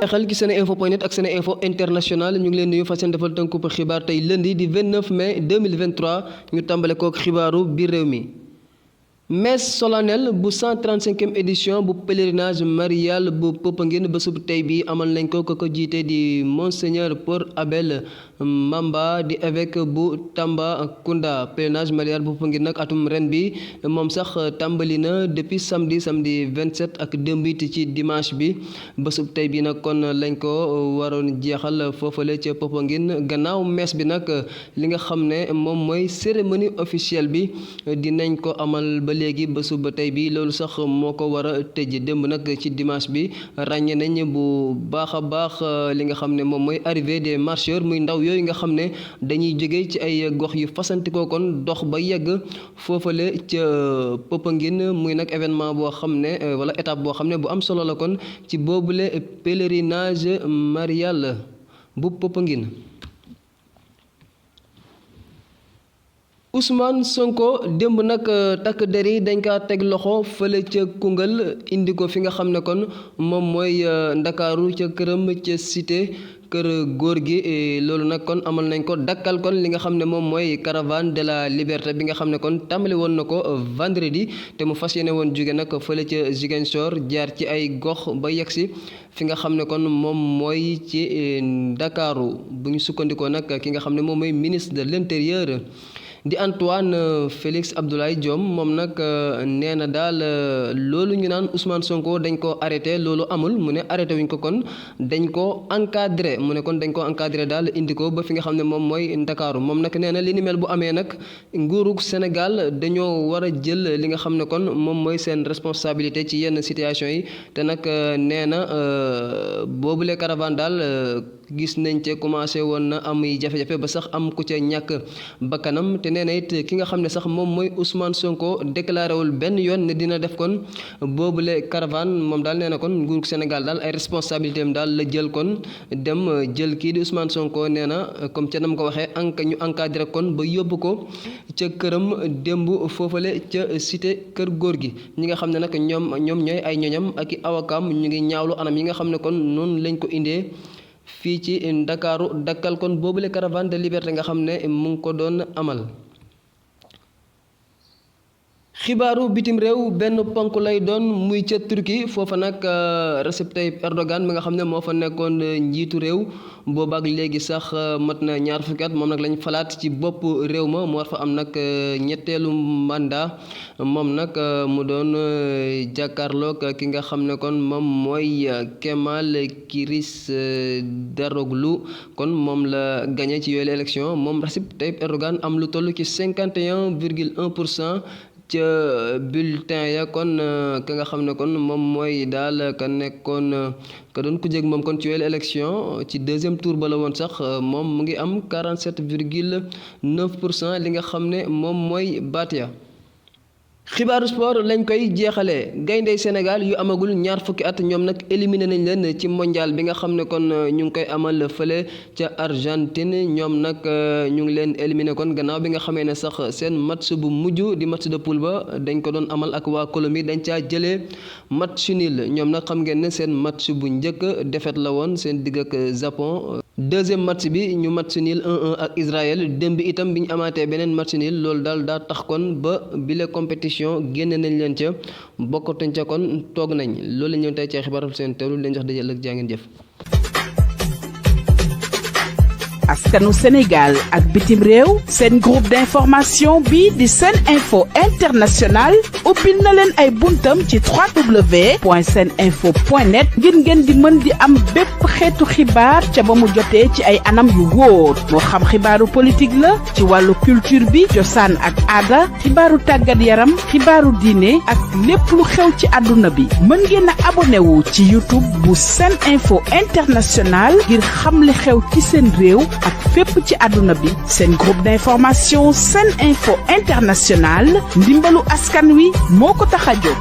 xel ci seneinfo.net ak Seneinfo International ñu ngi leen nuyu fas yéene defal tënkub xibaar tey lundi di 29 mai 2023 ñu tàmbale kook xibaaru biir réew mi. messe solennelle bu 135e édition bu pèlerinage marial bu Popenguine bésub tey bi amal nañ ko ko jiite di Monseigneur Paul Abel Mamba di évêque bu Tambacounda. pèlerinage marial bu Popenguine nag atum ren bi moom sax tàmbali na depuis samedi 27 ak démb it ci dimanche bi bésub tey bi nag kon lañ ko waroon jeexal foofale ca Popenguine. gannaaw messe bi nag li nga xam ne moom mooy cérémonie officielle bi dinañ ko amal ba léegi bésu ba tey bi loolu sax moo ko war a tëj. démb nag ci dimanche bi ràññee nañ bu baax a baax li nga xam ne moom mooy arrivée des marcheurs muy ndaw yooyu nga xam ne dañuy jóge ci ay gox yu fasantikoo kon dox ba yegg foofale ca Popenguine muy nag événement boo xam ne wala étape boo xam ne bu am solo la kon ci boobule pèlerinage marial bu Popenguine. Ousmane Sonko démb nag takk der yi dañ kaa teg loxo fële ca Koungheul indi ko fi nga xam ne kon moom mooy Ndakaaru ca këram ca cité kër góor gi. loolu nag kon amal nañ ko dakkal kon li nga xam ne moom mooy caravane de la liberté bi nga xam ne kon tàmbali woon na ko vendredi te mu fas yéene woon jóge nag fële ca Ziguinchor jaar ci ay gox ba yegsi fi nga xam ne kon moom mooy ci Ndakaaru bu ñu sukkandikoo nag ki nga xam ne moom mooy ministre de l'intérieur di Antoine Félix Abdoulaye Diome moom nag nee na daal loolu ñu naan Ousmane Sonko dañ ko arrêté loolu amul. mu ne arrêté wuñ ko kon dañ ko encadré. mu ne kon dañ ko encadré daal indi ko ba fi nga xam ne moom mooy Ndakaaru. moom nag nee na li ni mel bu amee nag nguurug Sénégal dañoo war a jël li nga xam ne kon moom mooy seen responsabilité ci yenn situation yi te nag nee na boobule caravane daal gis nañ ca commencé woon na amuy jafe-jafe ba sax am ku ca ñàkk bakkanam. te nee na it ki nga xam ne sax moom mooy Ousmane Sonko déclaré wul benn yoon ne dina def kon boobule caravane. moom daal nee na kon nguurug Sénégal daal ay responsabilité am daal la jël kon dem jël kii di Ousmane Sonko nee na comme ca nam ko waxee ñu encadré kon ba yóbbu ko ca këram démb foofale ca cité kër góor gi. ñi nga xam ne nag ñoom ñooy ay ñoñam ak i awakaam ñu ngi ñaawlu anam yi nga xam ne kon noonu lañ ko indee fii ci Ndakaaru dakkal kon boobule caravane de liberté nga xam ne mu ngi ko doon amal. xibaaru bitim réew benn ponk lay doon muy ca Turquie foofa nag Recep Tayyip Erdogan mi nga xam ne moo fa nekkoon njiitu réew boobaak léegi sax mat na ñaar fukki at moom nag lañ falaat ci bopp réew ma mu war fa am nag ñetteelu mandat. moom nag mu doon jàkkaarloog ki nga xam ne kon moom mooy Kemal Kılıçdaroğlu kon moom la gagné ci yooyu élection moom Recep Tayyip Erdogan am lu toll ci 51,1% ca bulletin ya kon ka nga xam ne kon moom mooy daal ka nekkoon ka doon ku jég moom kon ci yooyu élection ci deuxième tour ba la woon sax moom mu ngi am 47,9% li nga xam ne moom mooy baat ya. xibaaru sport lañ koy jeexalee gayndey Sénégal yu amagul ñaar fukki at ñoom nag éliminé nañ leen ci mondial bi nga xam ne kon ñu ngi koy amal fële ca Argentine. ñoom nag ñu ngi leen éliminé kon gannaaw bi nga xamee ne sax seen match bu mujj di match de poule ba dañ ko doon amal ak waa Colombie dañ caa jëlee match nul. ñoom nag xam ngeen ne seen match bu njëkk défaite la woon seen digg ak Japon. deuxième match bi ñu match nul 1-1 ak Israël. démb itam bi ñu amaatee beneen match nul loolu daal daa tax kon ba bile compétition génne nañ leen ca bokkatuñ ca kon toog nañ. loolu la ñu tey ci xibaar seen teewlu leen jox dajal ak jaa ngeen jëf. askanu Sénégal ak bitim réew seen groupe d'information bi di Seneinfo International ubbil na leen ay buntam ci www.seneinfo.net ngir ngeen di mën di am bépp xeetu xibaar ca ba mu jotee ci ay anam yu wóor moo xam xibaaru politique la ci wàllu culture bi cosaan ak aada xibaaru tàggat yaram xibaaru diine ak lépp lu xew ci àdduna bi mën ngeen a abonné wu ci YouTube bu Seneinfo International ngir xam li xew ci seen réew ak fépp ci àdduna bi. seen groupe d'information Seneinfo International ndimbalu askan wi moo ko tax a jóg.